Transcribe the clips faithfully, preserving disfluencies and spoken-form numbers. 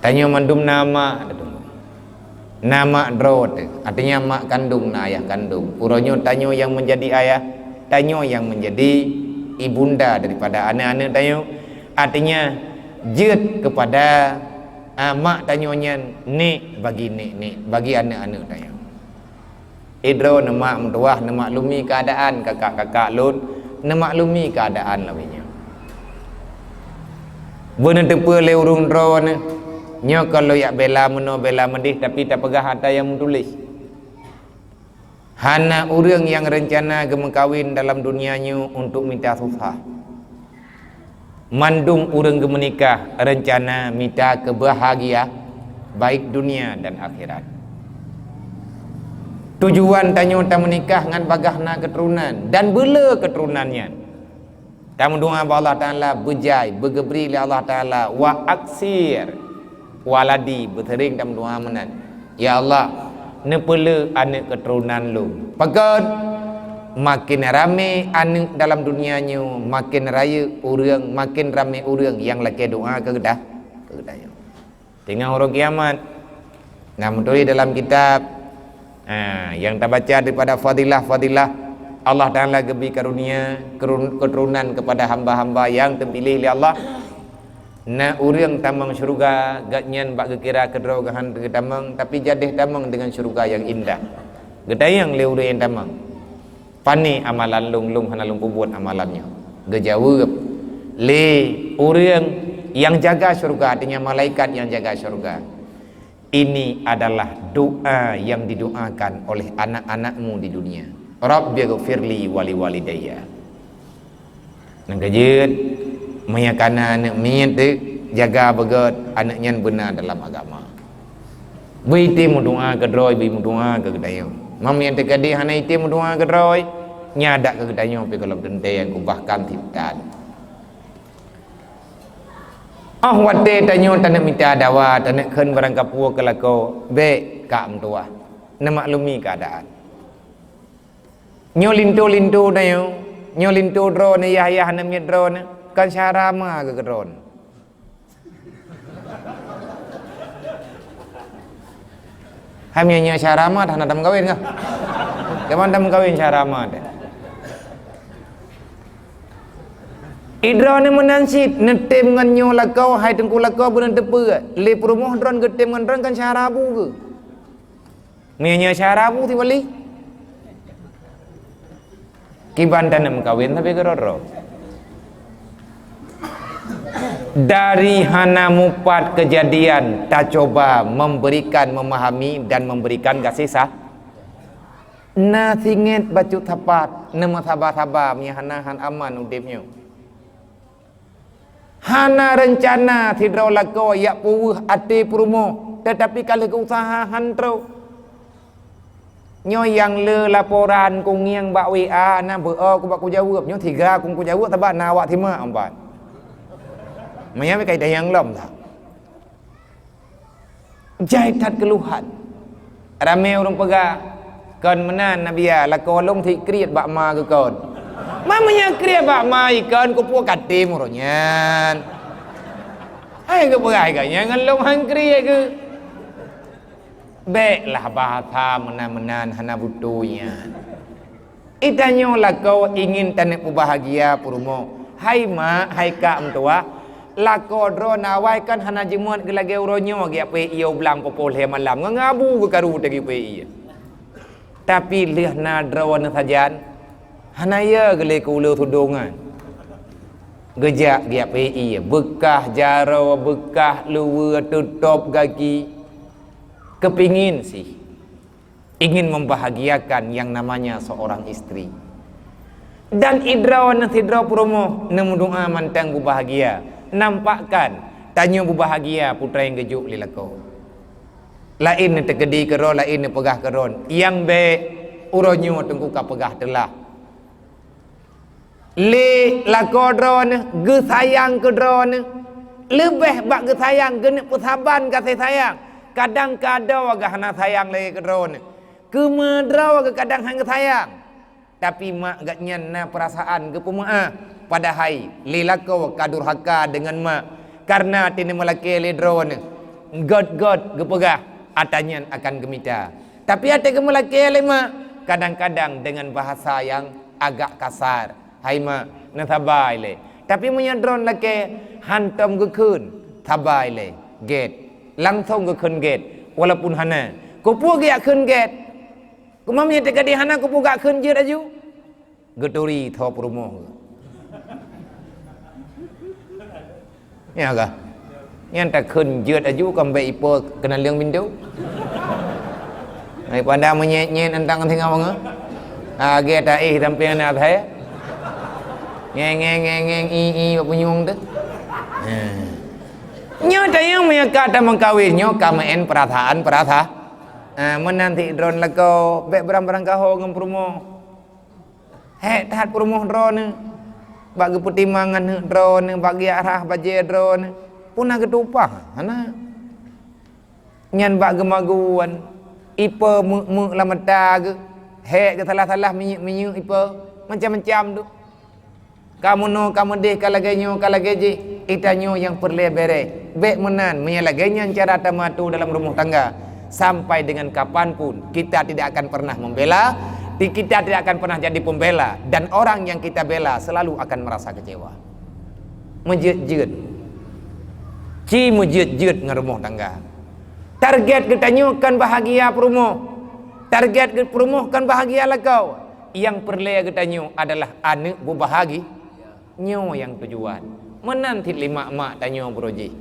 Tanyoe mandum na mak, na mak droe teuh. Artinya mak kandung na ayah kandung. Uroe nyoe tanyoe nyang menjadi ayah, tanyoe nyang menjadi ibunda daripada aneuk-aneuk tanyoe. Artinya jeuet kepada, ah, mak tanyoe nyan nek bagi nek-nek, bagi aneuk-aneuk tanyoe. Idroe neumak meutuwah, neumaklumi keuadaan kakak-kakak lôn, neumaklumi keuadaan lawét nyoe. Beuneuteupeu lé ureuëng droe neuh, nyoe ka lôn jak bela meunoe bela meudeh, tapi tapeugah ata nyang meutuléh. Hana ureuëng nyang reuncana geumeukawen dalam dunia nyoe untuk mita susah. Mandum ureuëng geumeunikah reuncana mita keubahgia, baik dunia dan akhirat. Tujuan tanyoe tameunikah ngon bagaih na keuturonan dan beulé keuturonan nyan. Tameudoa bak Allah Taala beujai, beugeubri lé Allah Taala, wa aksir waladi, beuseuring tameudoa meunan. Ya Allah, neupeulé aneuk keuturonan lôn. Pakon? Makin ramé aneuk dalam dunia nyoe, makin rayeuk ureuëng, makin ramé ureuëng nyang lakée doa keu geuda-, keu geutanyoe. Teungoh uroe kiamat, na meutuléh dalam kitab, ha, nyang tabaca daripada fadilah-fadilah Allah Taala geubri karunia keurun-, keuturonan kepada hamba-hamba nyang teupiléh lé Allah. Na ureuëng tamong syeuruga, gobnyan bak geukira keudroe geuhan geutamong, tapi jadeh tamong deungon syeuruga nyang indah. Geutanyong lé ureuëng nyang tamong, "Pane amalan lôn, lôn hana lôn peubuet amalan nyoe?" Geujaweueb lé ureuëng nyang jaga syeuruga, artinya malaikat nyang jaga syeuruga, "Ini adalah doa yang didoakan oleh anak-anakmu di dunia. Rabbighfirli wa liwalidayya." Nyang keujeuet, meunyo kana aneuk miet teuh, jaga beugét aneuk nyan beuna dalam agama. Beu item meudoa keudroe, beu meudoa keu geutanyoe. Meunyo teukeudi hana item meudoa keudroe, nyan dak keu geutanyoe pih gohlom teuntée nyang kubahkan sitan. Óh watée tanyoe taneuk mita dawa, taneuk kheun barang kapeue keu lakoe, bék ka meutuwah. Neumaklumi keuadaan. Nyoe linto-linto tanyoe, nyoe linto droeneuh, yah-yah aneuk miet droeneuh, kan syara ma keu droeneuh. Hai meunyoe syara ma dah hana tameukawen kah? Kapan tameukawen syara ma teuh? Idroeneuh meunan cit neutem ngon nyoe lakoe, hai teungku lakoe beuneuteupeu, lé peurumoh droeneuh geutem ngon droeneuh kan syara bu keuh. Meunyoe syara bu tiwali. Kiban taneuk meukawen tapi keudroe-droe. Dari hana mupat kejadian tacoba memberikan, memahami dan memberikan gaséh sa-, na singet bacut sapat, neumeusaba-saba meunyoe hana han aman udeb nyoe. Hana reuncana sidroe lakoe jak peuweueh até peurumoh, teutapi ka lheueh geuuseuha han trok. Nyoe nyang le laporan kungieng bak W A na beu-o kubak kujaweueb. Nyoe tiga kung kujaweueb sabab na awak simak empat. Meunyoe ka itanyong lom dah. Jai that keuluhan. Ramé ureuëng peugah, "Kon meunan Nabia, lakoe lôn sit kriet bak ma geukon." Ma meunyoe kriet bak ma ikon, kupeue katem uroe nyan. Hai geupeugah gobnyan ngon lôn han kriet keuh. Bék lah bahasa meunan-meunan hana beutôi nyan. Itanyoe lakoe ingin taneuk peubahgia peurumoh. Hai mak, hai kak meutuwah, lakoe droeneuh awai kan hana jimeuet geulagée uroe nyoe geujak peuék ié u blang poh lhée malam, ngon abu geukaru teuk geupeuék ié. Tapi lheueh na droeneuh sajan, hana yö geulée keu uleue sudong nyan. Geujak geujak peuék ié, beukah jaroe, beukah luweue, teutôb gaki. Keupingin sih. Ingin membahagiakan yang namanya seorang istri. Dan idroeneuh sidroe peurumoh neumeudoa mantong beubahgia. Nampakkan tanyoe beubahgia putra nyang geujok lé lakoe. Laén neuteukeudi keudroe, laén neupeugah keudroe. Nyang bék uroe nyoe teungku ka peugah teulah. Lé lakoe droeneuh geusayang keu droeneuh, leubeh bak geusayang geuneuk peusaban gaséh sayang. Kadang ka adoe geuh hana sayang lagée keu droeneuh, keu meudroe geuh kadang han geusayang. Tapi mak gobnyan na peurasaan geupeumeuáh, padahai lé lakoe ka durhaka deungon mak kareuna teuneuk meulakée lé droeneuh. Göt-göt geupeugah, atra nyan akan geumita. Tapi até geumeulakée lé mak, kadang-kadang dengan bahasa yang agak kasar. "Hai mak, neusabai lé." Tapi meunyoe droeneuh lakée, hantom geukheun, "Sabai lé, gét." Langsong geukheun gét, walaupun hana. Keupeue geujak kheun gét? Keupeue meunyoe teuka di hana, keupeue geujak kheun jeuet laju? Geuturi tho peurumoh. Nya kah? Nyan takheun jeuet laju, kan bèk ipo keunaleueng pintoe. Daripada meunyét-nyét antang singoh bangai. Lagèe taéh sampéng na asai. Ngeng, ngeng, ngeng, ngeng, i, i, bak punyueng tu. Ha. Nyoe tayang meunyoe ka tameukawen, nyoe ka meu'en peurasaan, peurasa-, ha, meunan sit droeneuh lakoe, bèk bram-bram kaho ngon peurumoh. Hék that peurumoh droeneuh, bak geupeutimang aneuk droeneuh, bak geujak rhah bajèe droeneuh, peue na geutupeue, hana. Nyan bak geumagun, ipe meuk-meuk lam mata geuh, hék geusalah-salah, minyeuk-minyeuk ipe, macam-macam tu. Ka meunoe, ka meudéh, ka lagèe nyoe, ka lagèe jéh, geutanyoe nyang peureulèe bèrèh. Bèk meunan, meunyoe lagèe nyan cara tameuatoe dalam rumoh tangga, sampai dengan kapan pun kita tidak akan pernah membela, di-, kita tidak akan pernah jadi pembela, dan orang yang kita bela selalu akan merasa kecewa. Meujeuet-jeuet. Ci meujeuet-jeuet ngon rumoh tangga. Target geutanyoe kon bahagia peurumoh. Target geu-, peurumoh kon bahagia lakoe. Nyang peureulèe geutanyoe adalah aneuk beubahagia. Nyoe nyang tujuan. Meunan sit lé mak-mak tanyoe beurojih.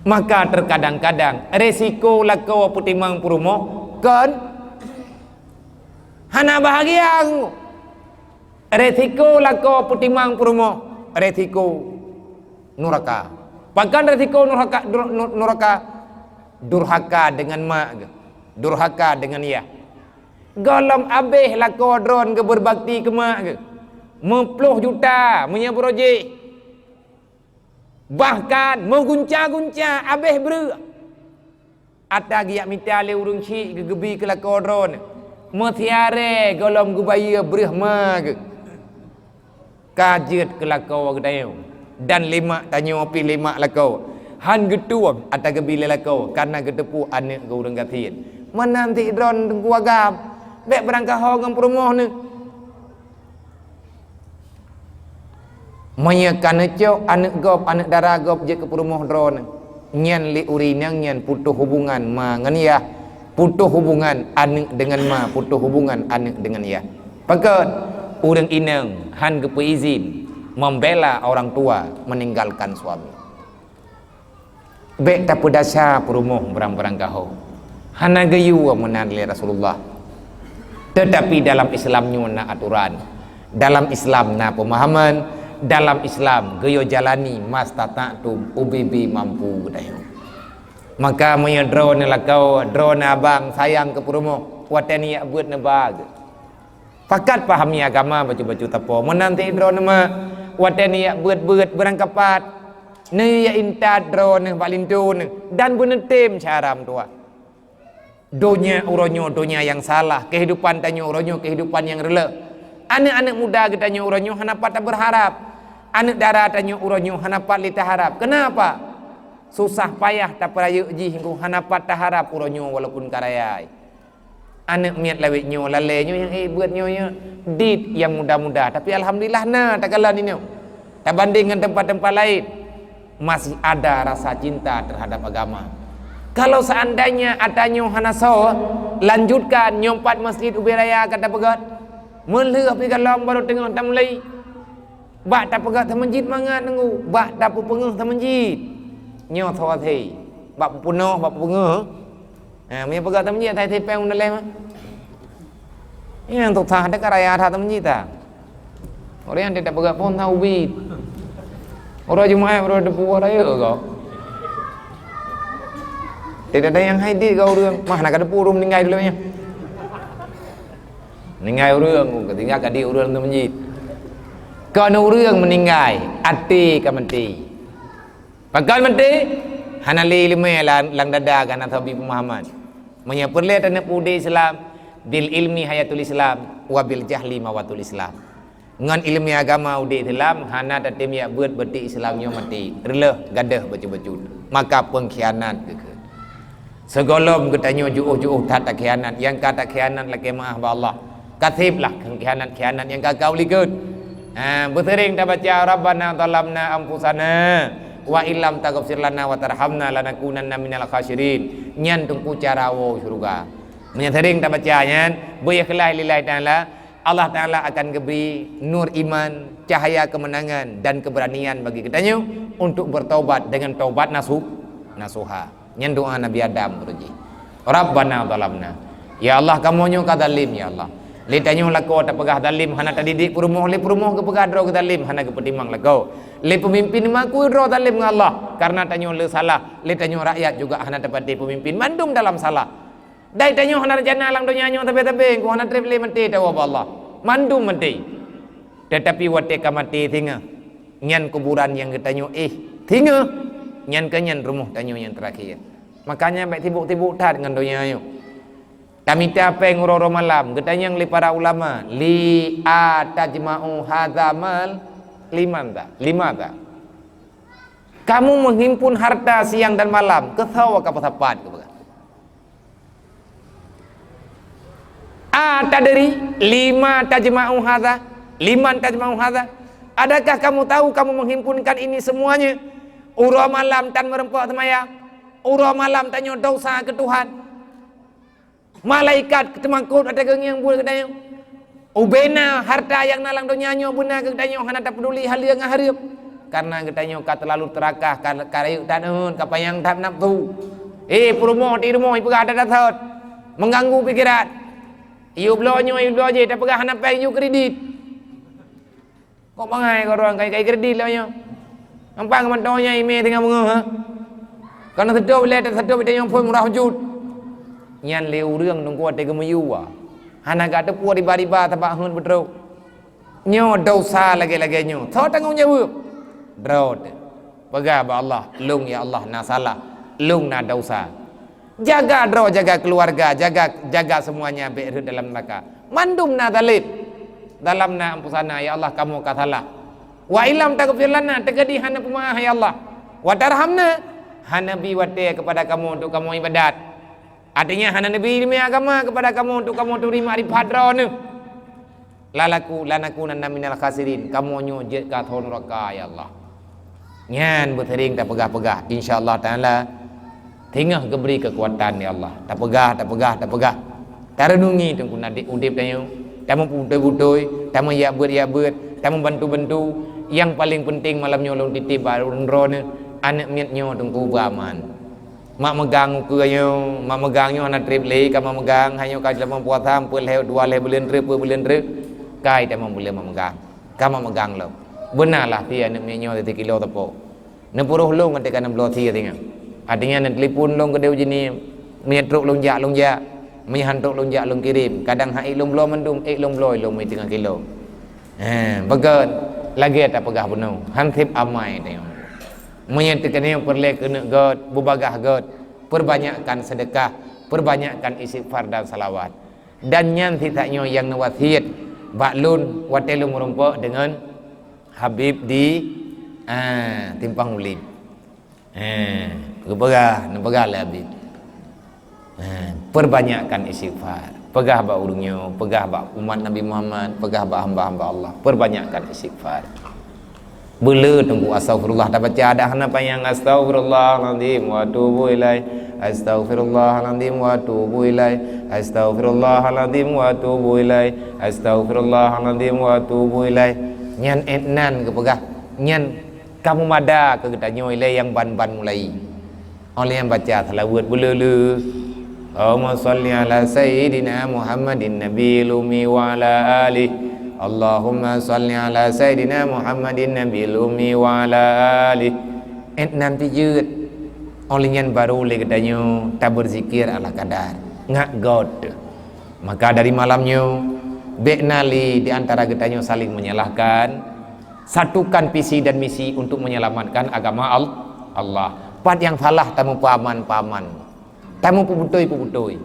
Maka terkadang-kadang resiko lakoe peutimang peurumoh kon hana bahagia. Resiko lakoe peutimang peurumoh, resiko nuraka. Pakon resiko nuraka, dur-, nu-, nuraka? Durhaka deungon mak geuh, durhaka deungon yah. Gohlom abéh lakoe droeneuh geuh beurbakti keu mak geuh. Meuploh juta meunyoe beurojih. Bahkan meugunca-gunca abéh breueh. Atra geujak mita lé ureueng chik geuh geubi keu lakoe droeneuh. Meusiaré gohlom geubayeue breueh ma geuh. Ka jeuet keu lakoe geutanyoe. Dan lé mak tanyoe pih lé mak lakoe. Han geutueng atra geubi lé lakoe, kareuna geuteupeue aneuk geuh ureueng gasien. Meunan sit droeneuh teungku agam. Bèk beurangkaho ngon peurumoh neuh. Meunyoe ka neucok aneuk gob, aneuk dara gob jeuet keu peurumoh droeneuh, nyan lé ureueng inong nyan putôh hubungan ma ngon yah, putôh hubungan aneuk deungon ma, putôh hubungan aneuk deungon yah. Pakon? Ureueng inong han geupeuizin membela orang tua meninggalkan suami. Bèk tapeudasya peurumoh beurang-beurang gaho. Hana geuyue meunan lé Rasulullah. Teutapi dalam Islam nyoe na atoran. Dalam Islam na peumahaman. Dalam Islam geuyue jalani mastata'tum, ubé-bé mampu geutanyoe. Maka meunyoe droeneuh lakoe, droeneuh abang sayang keu peurumoh, watèe neujak beuet neuba geuh. Pakat pahami agama bacut-bacut tapo. Meunan sit droeneuh ma, watèe neujak beuet-beuet beurangkapat, neujak intat droeneuh bak linto neuh dan beuneutem cara meutuah. Donya uroe nyoe donya nyang salah, kehidupan tanyoe uroe nyoe kehidupan nyang reuloh. Aneuk-aneuk muda geutanyoe uroe nyoe hana pat tabeurharap. Aneuk dara tanyoe uroe nyoe hana pat lé taharap. Kenapa? Susah payah tapeurayeuk jih, hana pat taharap uroe nyoe walaupun ka raya. Aneuk miet lawét nyoe, lalè nyoe nyang ék beuet nyoe, nyoe dit nyang muda-muda, tapi alhamdulillah na takalon inoe. Tabandeng ngon teumpat-teumpat laén, masih ada rasa cinta terhadap agama. Kalau seandainya atra nyoe hana soe, lanjutkan nyoe pat masjid ubé raya ka tapeugöt. Meulheueh pih gohlom barô teungoh tamulai. Bak tapeugöt seumeujid mangat nunggu, bak tapeupeungeuh seumeujid. Nyoe sawathé, bak peupunoh, bak peupeungeuh. Ha, meunyoe peugöt seumeujid, asai sipéng meudaleh mah. Nyang teuka that ka raya that seumeujid ta. Ureueng nyang tidak peugöt phôn na ubit. Uroe Jumaat, uroe teupeue raya kau. Tidak ada nyang hai dit kau ureueng. Mah na ka teupeue ureueng meuninggai dilèe nyan. Meuninggai ureueng, ka tinggai ka dit ureueng seumeujid. Kon ureueng meuninggai, até ka maté. Pakon maté? Hana lé ileumèe lam, lam dada, ka hana sabe peumahaman. Meunyoe peureulèe taneuk udép Islam, bil ilmi hayatul Islam, wa bil jahli mawatul Islam. Ngon ileumèe agama udép Islam hana tatem jak beuet, beuti Islam nyoe maté. Reuloh gadôh bacut-bacut. Maka peungkhianat keuh. Sigohlom geutanyoe jiôh-jiôh that takhianat, nyang ka takhianat lakèe meu'ah bak Allah. Kaseb lah keu khianat-khianat nyang ka kau likot. Ha, beuseuring tabaca, "Rabbana zalamna anfusana wa illam taghfir lana wa tarhamna lanakunanna minal khasirin." Nyan teungku cara woe syeuruga. Meunyoe seuring tabaca nyan, beu ikhlas lillahi ta'ala, Allah Ta'ala akan geubri nur iman, cahaya kemenangan dan keberanian bagi geutanyoe untuk bertobat dengan taubat nasu-, nasuha. Nyan doa Nabi Adam keudroe jih. "Rabbana zalamna." Ya Allah, kamoe nyoe ka zalim, ya Allah. Lé tanyoe lakoe tapeugah zalim, hana tadidik peurumoh, lé peurumoh geupeugah droe zalim, hana geupeutimang lakoe. Lé peumimpin meuakui droe zalim ngon Allah, karena tanyoe le salah, lé tanyoe rakyat juga hana tapatéh peumimpin, mandum dalam salah. Dai tanyoe hana rencana lam donya nyoe sabe-sabe, engkau hana treb lé maté tawoe bak Allah. Mandum maté. Tetapi watèe ka maté singoh, nyan kuburan nyang geutanyoe éh singoh, nyan keuh nyan rumoh tanyoe nyang teurakhé. Makanya bèk sibuk-sibuk that ngon donya nyoe. Tamita péng uroe-uroe malam, geutanyong lé para ulama, "Li a tajma'u hadza mal liman ta? Lima ta?" Kamu menghimpun harta siang dan malam, keu soe ka peusapat, geupeugah. "A tadri lima tajma'u hadza? Liman tajma'u hadza? Adakah kamu tahu kamu menghimpunkan ini semuanya? Uroe malam tan meureumpok seumayang, uroe malam tanyoe desya keu Tuhan." Malaikat teumakot watèe geungieng buet geutanyoe. Ubena harta nyang na lam donya nyoe beuna keu geutanyoe hana tapeuduli halal ngon haram. Karena geutanyoe ka teulalu teurakah, ka, ka rayeuk that, ka panyang that nafsu. Eh, peurumoh di rumoh ipeugah that-that thot. Mengganggu pikiran. Yue bloe nyoe, yue bloe jih, tapeugah hana péng, yue kredit. Kok bangai keu ureueng kai-kai kredit lom nyoe? Gampang mantong nyan imè teungoh beungoh, ha? Kana seutôt lé, seutôt lé nyang phôn murah jeuet. Nyan lé ureueng teungku watèe geumeuyue. Hana ka teupeu riba-riba sabab heuet beutrok. Nyoe desya lagèe-lagèe nyoe. Soe tanggong jaweueb? Droe teuh. Peugah bak Allah, "Lôn, ya Allah, na salah. Lôn na desya." Jaga droe, jaga keuluwarga, jaga, jaga seumuanya bèk rhot dalam neuraka. Mandum na zalim. Zalamna anfusana, ya Allah, kamoe ka salah. Wa illam taghfir lana, teukeudi hana peumeu'ah, ya Allah. Wa tarhamna, hana bi watèe keupada kamoe untuk kamoe ibadat. Artinya, hana neubi ileumèe agama keupada kamoe untuk kamoe turi makrifat Droeneuh. Lalaku-, lanakunanna minal khasirin, kamoe nyoe jeuet ka thon neuraka, ya Allah. Nyan beuseuring tapeugah-peugah, insya Allah Ta'ala, teungoh geubri keukuatan, ya Allah. Tapeugah, tapeugah, tapeugah. Tareunungi teungku na di udép tanyoe, tameubutôi-butôi, tameuyak beuet-yak beuet, tameubantu-bantu. Nyang paleng peunteng malam nyoe lôn titip bak ureueng droeneuh, aneuk miet nyoe teungku beuaman. Mak meugang ukeue nyoe, mak meugang nyoe hana treb lé, ka mak meugang, hai nyoe ka seulama puasa, peuet lhèe, dua lhèe buleuen treuk, peuet buleuen treuk, kai tamong buleuen mak meugang. Ka mak meugang lom. Beuna lah pih aneuk miet nyoe teuka kilo teupok. Neupuroh lôn watèe ka neubloe sie teungoh. Artinya neutelepon lôn keudéh ujeuni, meunyo trok lôn jak, lôn jak, meunyo han trok lôn jak, lôn kirém. Kadang han ék lôn bloe mandum, ék lôn bloe lôn meuteungoh kilo. He, beugöt lagèe tapeugah bunoe, han sép amai tanyoe. Meunyo teukeunong peureulèe keuneuk göt, beubagaih göt, peubanyakkan seudeukah, peubanyakkan istighfar dan salawat. Dan nyan sit that nyoe nyang neuwasiet bak lôn watèe lôn meurumpok deungon Habib di, ah, Simpang Ulèe. Eh, geupeugah, neupeugah lé Habib. Eh, peubanyakkan istighfar. Peugah bak ureueng nyoe, peugah bak umat Nabi Muhammad, peugah bak hamba-hamba Allah. Peubanyakkan istighfar. Beuleu teungku astaghfirullah tabaca, dak hana panyang, "Astaghfirullahalazim wa atubu ilaih. Astaghfirullahalazim wa atubu ilaih. Astaghfirullahalazim wa atubu ilaih. Astaghfirullahalazim wa atubu ilaih." Nyan ék nan geupeugah. Nyan Ka meumada keu geutanyoe ilèe nyang ban-ban mulai. Óh lheueh nyan baca seulaweuet beuleu-leu. Allahumma shalli ala sayyidina Muhammadin nabiyil ummi wa ala alih. Allahumma shalli ala sayyidina Muhammadin nabiyil ummi wa ala alih. Ék nan pih jeuet. Óh lheueh nyan barô lé geutanyoe tabeurzikir ala kadar. Ngat göt. Maka dari malam nyoe, bèk na lé di antara geutanyoe saling menyalahkan. Satukan visi dan misi untuk menyelamatkan agama Al-, Allah. Pat nyang salah tameupeuaman-peuaman, tameupeubeutôi-peubeutôi.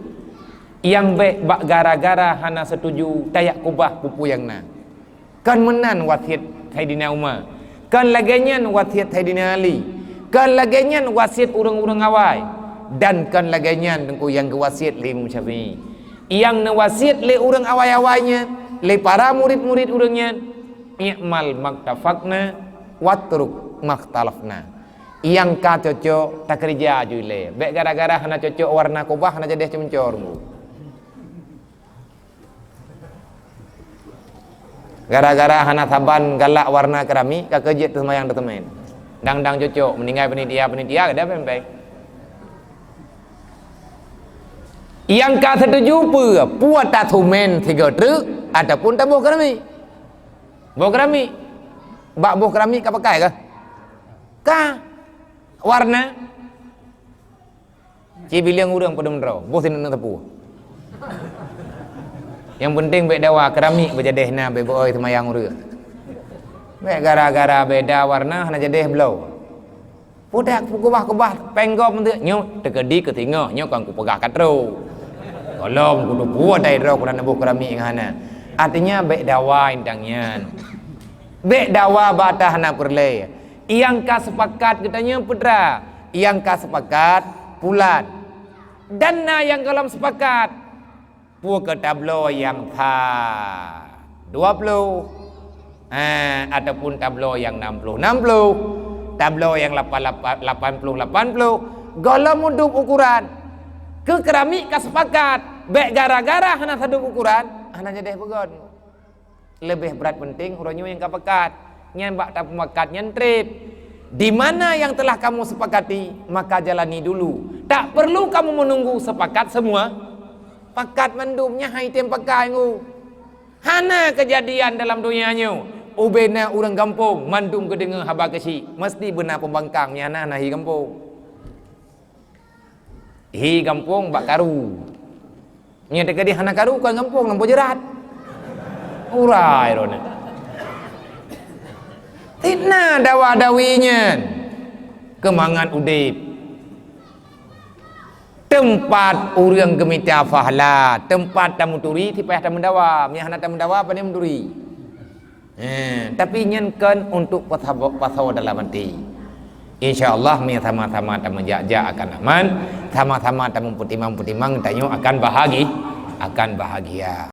Nyang bèk bak gara-gara hana setuju tayak keubah peue-peue nyang na. Kon meunan wasiet Saidina Umar. Kon lagée nyan wasiet Saidina Ali. Kon lagée nyan wasiet ureuëng-ureuëng awai. Dan kon lagée nyan teungku nyang geuwasiet lé Imam Syafi'i. Nyang neuwasiet lé ureuëng awai-awai nyan, lé para murit-murit ureuëng nyan, "I'mal maktafaqna watruk makhtalafna." Nyang ka cocok takeurija aju ilée. Bék gara-gara hana cocok warna kubah hana jadeh ceumencor mu. Gara-gara hana saban galak warna keramik, ka keujeuet teuseumayang teuteumén. Dang-dang cocok, meuninggai panitia-panitia, kada pempeng. Nyang ka setuju peue, peue tasumen sigoe treuk ataupun taboh keramik? Boh keramik. Bak boh keramik ka pakai kah? Ka. Warna? Ci bileng ureuëng padum droe, boh sineuk teupue. Nyang penting bék dawa keramik beujadeh na bék beuoi seumayang ureuëng. Bék gara-gara beda warna hana jadeh bloe. Pudak kubah-kubah péng gob nyoe teukeudi keu singoh nyoe kon kupeugah ka trok. Golom kuteupue dai droe kunan boh keramik ngon hana. Artinya bék dawa intang nyan. Bék dawa bak ata hana peureulée. Nyang ka sepakat geutanyoe putra, nyang ka sepakat pulan. Dan na nyang golom sepakat, peue keu tabloe nyang sa dua ploh, eh, ataupun tabloe nyang nam ploh nam ploh, tabloe nyang lapan lapan, lapan ploh lapan ploh, golom udub ukuran. Keu keramik ka sepakat, bék gara-gara hana sadub ukuran, hana jadeh beugon. Leubeh brat penting uroe nyoe nyang ka pakat, nyan bak tapeumakat nyan treb. Di mana yang telah kamu sepakati, maka jalani dulu. Tak perlu kamu menunggu sepakat semua. Pakat mandum nyan hai tem pakai ngu. Hana kejadian dalam dunia nyoe. Ubena ureuëng gampông mandum geudeungoe haba keuchik, mesti beuna pembangkang nyang hana hi gampông. Hi gampông bak karu. Nyan teukeudi hana karu kon gampông lampu jeurat. Urai droeneuh. Fitnah dawa-dawi nyan keu mangat udeb. Teumpat ureuëng geumita pahala, teumpat tamuturi sipayah tameudawa. Meunyo hana tameudawa, pane muturi? Eh, tapi nyan kon untuk pasabo-, pasoe dalam até. Insya Allah, meunyo sama-sama tameujak-jak akan aman, sama-sama tameupeutimang-peutimang, tanyoe akan bahagi-, akan bahagia.